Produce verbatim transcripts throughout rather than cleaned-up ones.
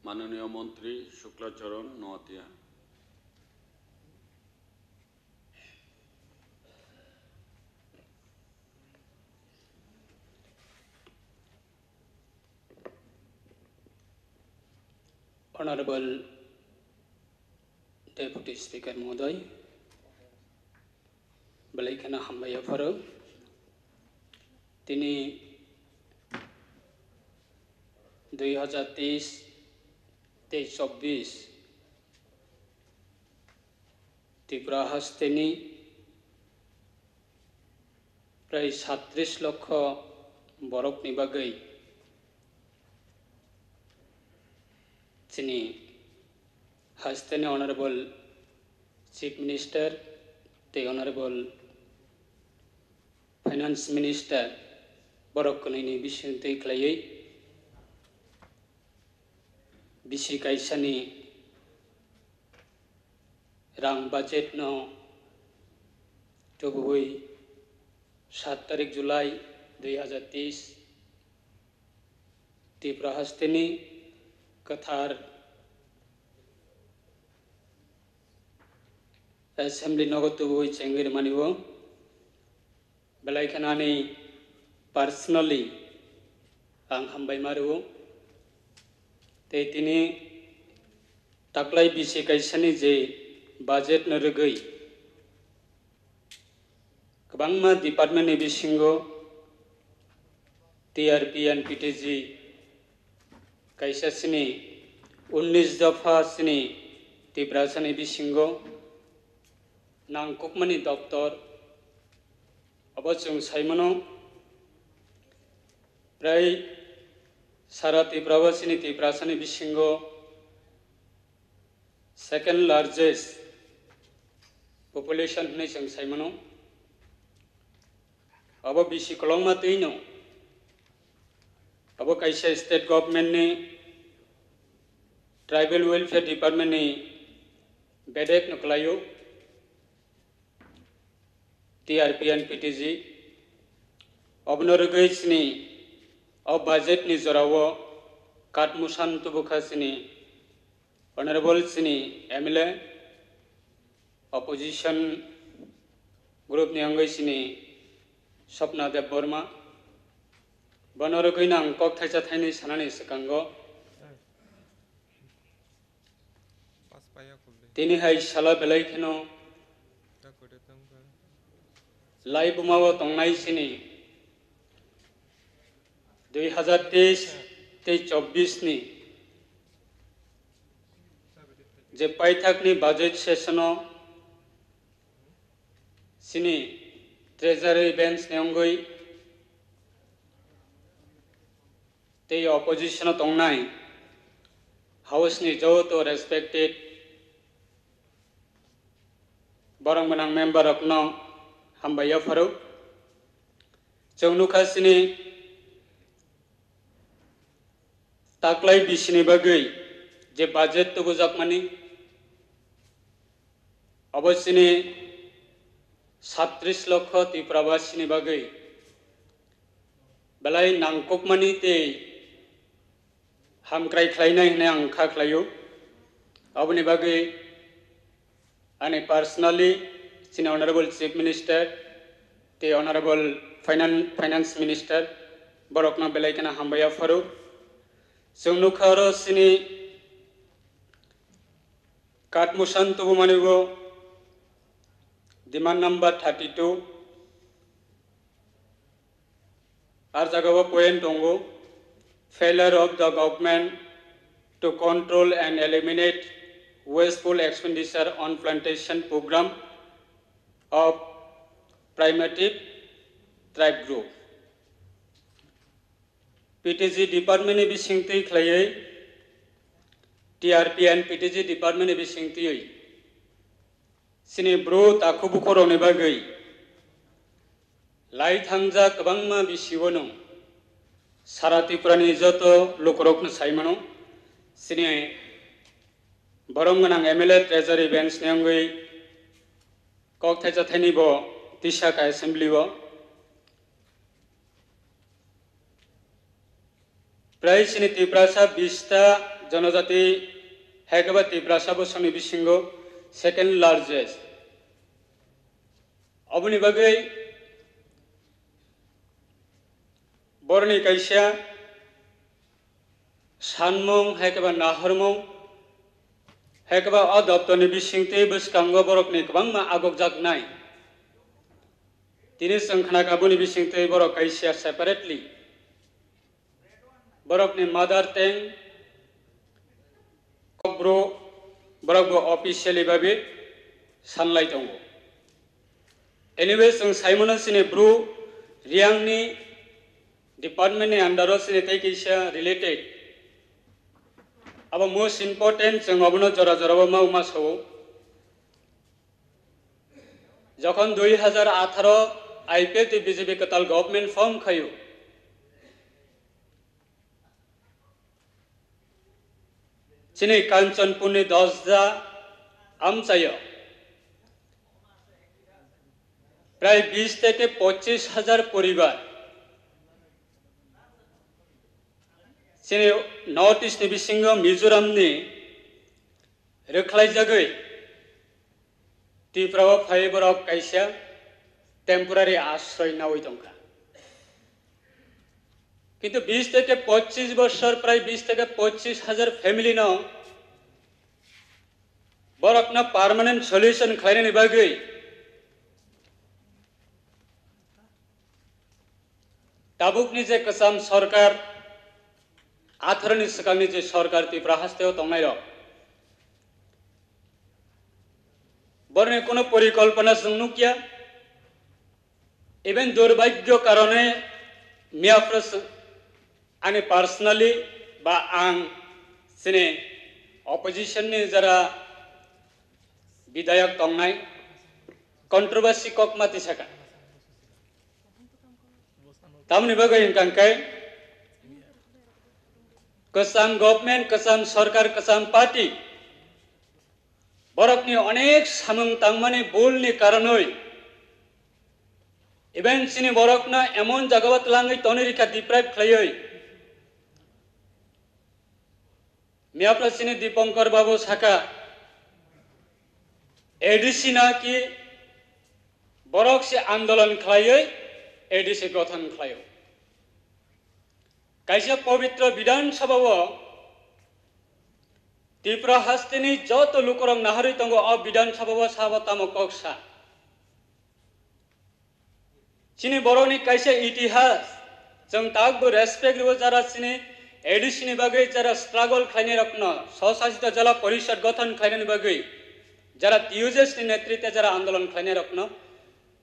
মাননীয় মন্ত্রী শুক্লাচরণ Noatia. Honorable Deputy Speaker Mohoday, belai kheno hambai yapharo. Tini dui hazar teis tei chobbish Tripura hasteni prai satris lokho borokni bagwi chini hasteni Honorable Chief Minister tei Honorable Finance Minister borok kwnwini bisingtwi khlaiwi bisi kaisani rang budget no tubui sat tarik July dui hazar teis Tripura hasteni kwthar Assembly nogo tubui chengwi rwmani o belai kheno ani personally ang hambai ma rwo. Tei tini taklai bisi kaisani je budget no rwgwi kwbangma department ni bisingo T R P and P T G kaisa sini unnish dopha sini Tiprasani bisingo nangkukmani doptor abo chwng saimano prai sara Tiprabasini Tiprasani bisingo second largest population hwnwi chwng saimano. Abo bisi kwlwngma twi no abo kaisa state government ni tribal welfare department ni bedek no kwlaio. T R P and P T G obono rwgwi chini o budget ni jorao katmusan tubukha chini Honorable chini M L A, opposition group ni wngwi chini Swapna Debbarma, bono rwgwi nang kok thaisa thainwi sanani swkango. Tini hai sala belai kheno lai bumao tongnai chini dui hazar teis tei chobbish ni je paithakni budget session o chini treasury bench ni wngwi tei opposition o tongnai house ni joto respected borok gwnang member rokno hambai yapharo. Chwng nukha chini taklai bisini bagwi je budget tubujakmani, abo chini satris lokho Tiprabasini bagwi belai nangkukmani tei hamkrai khlainai hwnwi ang kha khlaio. Aboni bagwi ani personally chini Honorable Chief Minister tei Honorable Finan-, Finance Minister borokno belai kheno hambai yapharo. Chwng nukha oro chini katmusan tubumani bo demand number thirty-two. Ar jagao point tongo, failure of the government to control and eliminate wasteful expenditure on plantation program of primitive tribe group. P T G department ni bisingtwi khlaiwi T R P and P T G department ni bisingtwi chini bru takhu bukhurokni bagwi lai thangjak kwbangma bisi wano sara Tripurani joto lukurokno saimano chini borok gwnang M L A treasury bench ni wngwi kok thaisa thaini bo tisa kha assembly o. Prai chini Tiprasa bista Jonojati hai khe ba Tiprasa bosongni bisingo second largest. Oboni bagwi boroni kaisa sanmung hai khe ba nahormung hai khe ba o doptorni bisingtwi bwskango borokni kwbangma agokjaknai. Tini chwng khna kha boni bisingtwi borok kaisa separately borokni mother tongue Kokbru borok bo officially babi sanlai tongo. Anyway, chwng saimano chini Bru Riangni department ni under o chini tei kisa related. Abo most important, chwng obono jora jora o mau ma sao. Jokhon dui hazar atharo I P F ni B J P kwtal government form khaio, chini Kanchanpurni Dosda amchaio prai bis theke pochis hazar poribar chini North East ni bisingo Mizoramni rwkhlaijagwi Tripura o phai borok kaisa temporary asroi nawi tongkha. Kintu bis theke pochis bosor, prai bis theke pochis hazar family no borokno permanent solution khlainani bagwi tabukni je kwcham sorkar, atharoni swkangni je sorkar Tripura hasteo tongnairok, borokni kono porikolpona chwng nukya. Even durbhagyo karone miyaphra chwng, ani personally ba ang chini opposition ni jara bidhayak tongnai controversy kok ma tisaka. Tamoni bagwi hwnkha hwnkhe kwcham government, kwcham sorkar, kwcham party borokni onek samung tangmani bulni karonwi even chini borokno emon jagao twlangwi tonwi rikha, deprive khlaiwi. Miyaphra chini Dipankar babu saka, A D C na ki borok se andolon khlaiwi A D C gothon khlaio. Kaisa pobitro Bidhan Sabha o Tripura hasteni joto lukurok naharwi tongo, o Bidhan Sabha o sabo tamo kok sa. Chini borokni kaisa itihas, chwng takbo respect rwo jara chini A D C ni bagwi jara struggle khlainai rokno, Swsasito Jila Porishad gothon khlainani bagwi jara T U J S ni netritwe jara andolon khlainai rokno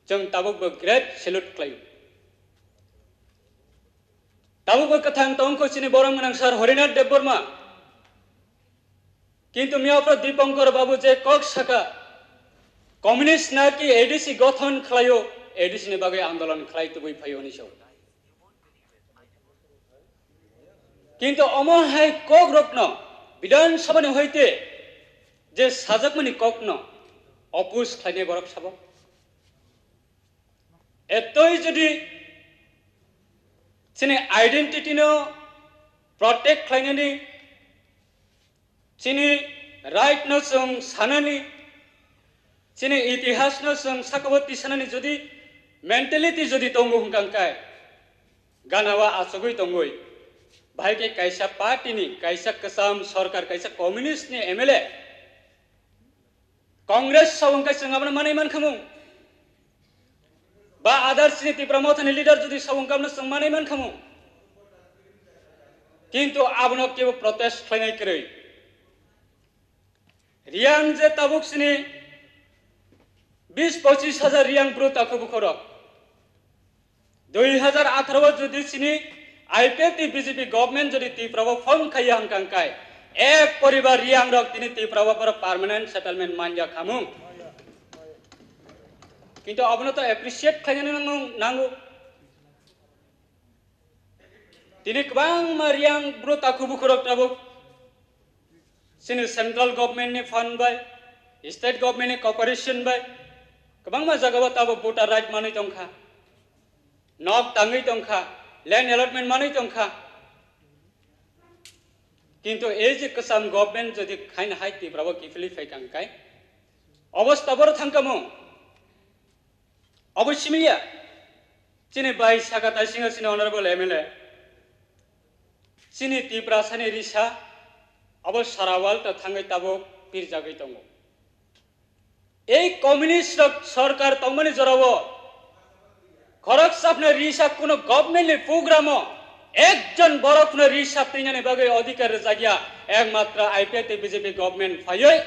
chwng tabukbo great salute khlaio. Tabukbo kwthang tongkho chini borok gwnang sir Harinath Debbarma. Kintu miyaphra Dipankar babu je kok saka, communist na ki A D C gothon khlaio, A D C ni bagwi andolon khlai tubui phaio hwnwi sao. Kintu omo hai kok rokno Bidhan Sabha ni hoite je sajakmani kokno oppose khlainai borok sabo. Etoi jodi chini identity no protect khlainani, chini right no chwng sanani, chini itihas no chwng sakabo tisanani jodi mentality jodi tongo hwnkha hwnkhe gana o achugwi tongwi, bahai khe kaisa party ni, kaisa kwcham sorkar, kaisa communist ni M L A Congress sabo hwnkhe chwng abono manwi mankha mung. Ba other chini Tipra Mothani leader jodi sabo hwnkhe abono chwng manwi mankha mung. Kintu abono kebo protest khlainai kwrwi. Riang je tabuk chini bis pochis hajar Riang bru takhu bukhorok. Dui hajar atharo o jodi chini I P F ni B J P government jodi Tripura o form khaiya hwnkha hwnkhe ek poribar Riang rok tini Tripura o borok permanent settlement manya khamung. Kintu abono to appreciate khaina nango, nango. Tini kwbangma Riang bru takhu bukhurok tabuk chini central government ni fund bai, state government ni cooperation bai kwbangma jagao tabuk voter right manwi tongkha, nok tangwi tongkha, land allotment manwi tongkha. Kintu ei je kwcham government jodi khaina hai Tripura bo kiphilwi phai kang kai, obostha boro thang kamo. Obo simiya chini bai saka taisingo chini honorable M L A, chini Tiprasani risa obo sara world o thangwi tabuk pirjagwi tongo. Ei communist rok sorkar tongmani jorao khoroksa phano risa kuno government ni program o ekjon borok phano risa twinani bagwi adhikar rwjakya, ekmatro I P F T B J P government phaiwi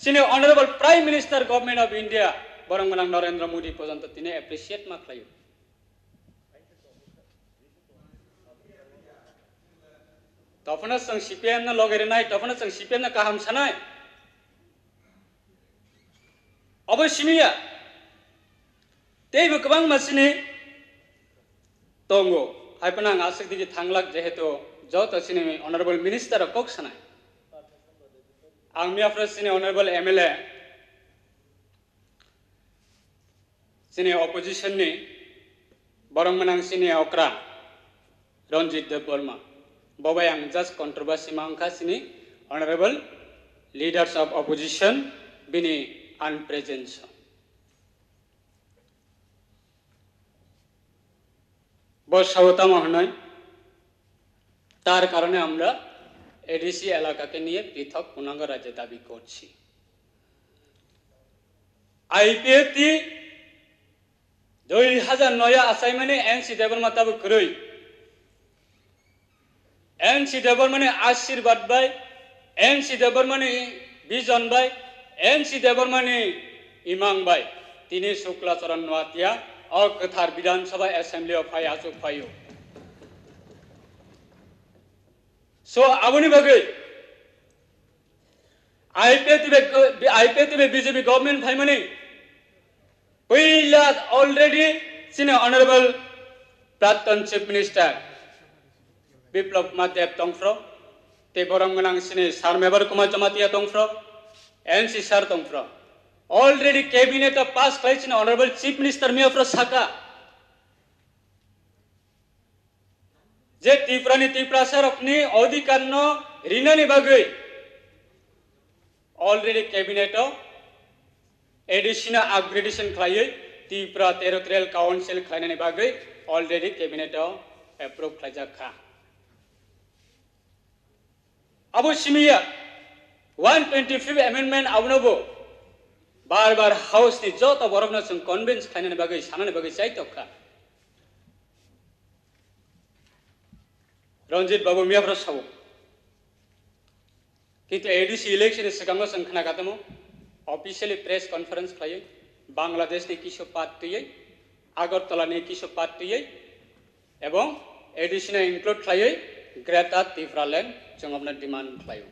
chini honorable Prime Minister Government of India borok gwnang Narendra Modi porjonto tini appreciate ma khlaio. Tophano chwng C P M no loge rwnai, tophano chwng C P M no kaham sanai. Obo simiya. Teibo kwbangma chini tongo. Hai phano ang aswk digi thanglak, jehetu joto chini honorable minister rok kok sanai. Ang miya phano chini honorable M L A, chini opposition ni borok mwnang chini okra Ranjit Debbarma. Bo bai ang just controversy ma wngkha chini honorable leaders of opposition bini unpresence. Bo sao tamo hwnwi, তার কারণে আমরা এডিসি এলাকাকে নিয়ে পৃথক পূর্ণাঙ্গ রাজ্য দাবি করছি। আইপিএফটি দুই হাজার নয় assignment ni এনসি দেববর্মা তাবো kwrwi. এনসি দেববর্মানি আশীর্বাদ bai, এনসি দেববর্মানি vision bai, এনসি দেববর্মানি imang bai tini Shukla Charan Noatia o kwthar Bidhan Sabha Assembly o phai achuk phaio. So aboni bagwi IPFT bai, IPFT bai BJP government phaimani puila already chini honorable Practon Chief Minister Biplab Kumar Deb tongphro, tei borok gwnang chini Sir Mebar Kumar Jamatia tongphro, NC sir tongphro. Already cabinet o pass khlai chini honorable Chief Minister miyaphro saka. Je Tripurani Tiprasarokni odhikarno rinani bagwi already cabinet o ADC no upgradation khlaiwi Tripura Territorial Council khlainani bagwi already cabinet o approve khlaijak kha. Abo simiya one twenty-fifth amendment abono bo bar bar house ni joto borokno chwng convince khlainani bagwi sanani bagwi chaitok kha. Ranjit Babu miyaphro sao. Kintu ADC election ni swkango chwng khna katamo officially press conference khlaiwi Bangladesh ni kisu part twiwi, Agartala ni kisu part twiwi, ebong ADC no include khlaiwi Greater Tipraland chwng obno demand khlaio.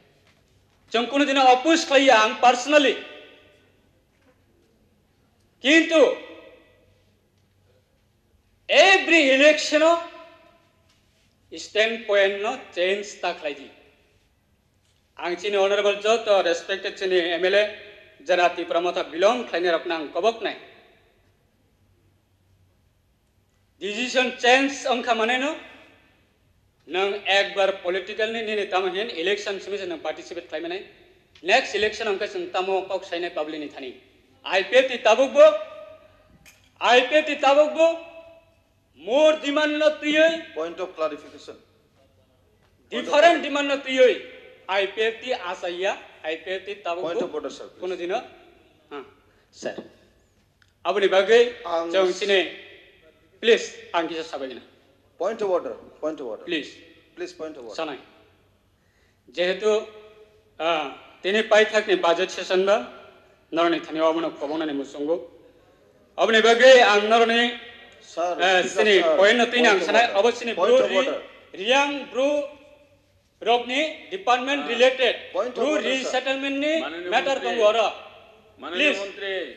Chwng kunu dino oppose khlaiya ang personally. Kintu every election o standpoint no change ta khlaidi. Ang chini honorable joto respected chini MLA jara Tipra Motha belong khlainai rokno ang kobok nai. Decision change wngkha maneno nwng ekbar political ni nini tamo hin election simi se nwng participate khlai manai. Next election wngkha chwng tamo kok sainai public ni thani. IPFT tabuk bo, IPFT tabuk bo more demand no twiwi, Point of clarification. Different demand no twiwi IPFT asaiya, IPFT tabuk Point bo of order, sir, please. Kono dino, ha, sir. Aboni bagwi Ang chwng chini, please, ang kisa sabai gana. Point of order, point of order. Please. Please, point of order. Sanai. Jehetu, ah, tini paithakni budget session ba, norokni thani obono kobongnani muchungo. Aboni bagwi ang norokni, Sir, eh, Speaker, chini sir, point no tini ang point of sanai, order. Abo chini Point Bru of Ri-, order. Riang Bru rokni department Ah, related point of Bru order, sir. Resettlement ni Mananiya matter Mantri. Tongo oro. Mananiya Please, Mantri.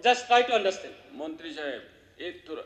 Just try to understand. Mantri saheb, ek thora,